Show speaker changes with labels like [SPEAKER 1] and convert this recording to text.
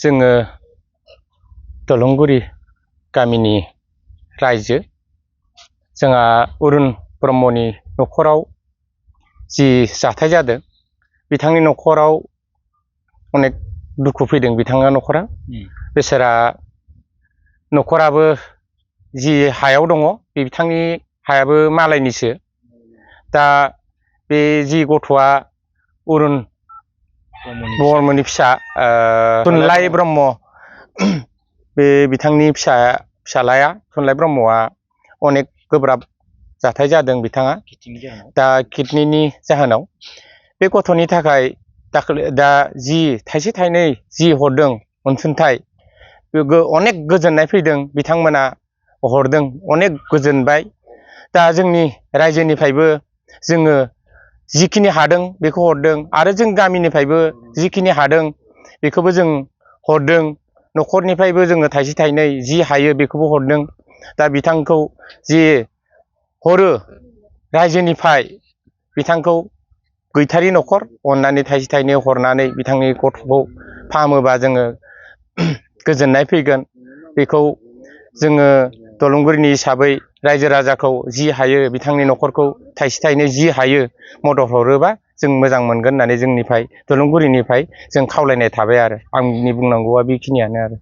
[SPEAKER 1] जोङो दलंगुरि गामिनि रायजो जोंहा अरुण ब्रह्मनि न'खराव जि जाथाय जादों बिथांनि न'खराव अनेक दुखु फैदों। बिथाङा न'खरा बेसोरा न'खराबो जि हायाव दङ बे बिथांनि हायाबो मालायनिसो। दा बे जि गथ'आ अरुण ब्रह्मनि फिसा थुनलाइ ब्रह्म बे बिथांनि फिसालाया थुनलाइ ब्रह्मआ अनेक गोब्राब जाथाय जादों। बिथाङा दा किडनिनि जाहोनाव बे गथ'नि थाखाय दा जि थाइसे थाइनै जि हरदों अनसुंथाइ बे अनेक गोजोननाय फैदों। बिथांमोना हरदों अनेक गोजोनबाय। दा जोंनि रायजोनिफ्रायबो जोङो जिखिनि हादों बेखौ हरदों आरो जों गामिनिफ्रायबो जिखिनि हादों बेखौबो जों हरदों। न'खरनिफ्रायबो जोङो थाइसे थाइनै जि हायो बेखौबो हरदों। दा बिथांखौ जि हरो रायजोनिफ्राय बिथांखौ गैथारि न'खर अननानै थाइसे थाइनै हरनानै बिथांनि गथ'खौ फाहामोबा जोङो गोजोननाय फैगोन। बेखौ जोङो दलंगुरिनि हिसाबै रायजो राजाखौ जि हायो बिथांनि न'खरखौ थाइसे थाइनै जि हायो मदद हरोबा जों मोजां मोनगोन होननानै जोंनिफ्राय दलंगुरिनिफ्राय जों खावलायनाय थाबाय आरो आंनि बुंनांगौआ बेखिनियानो आरो।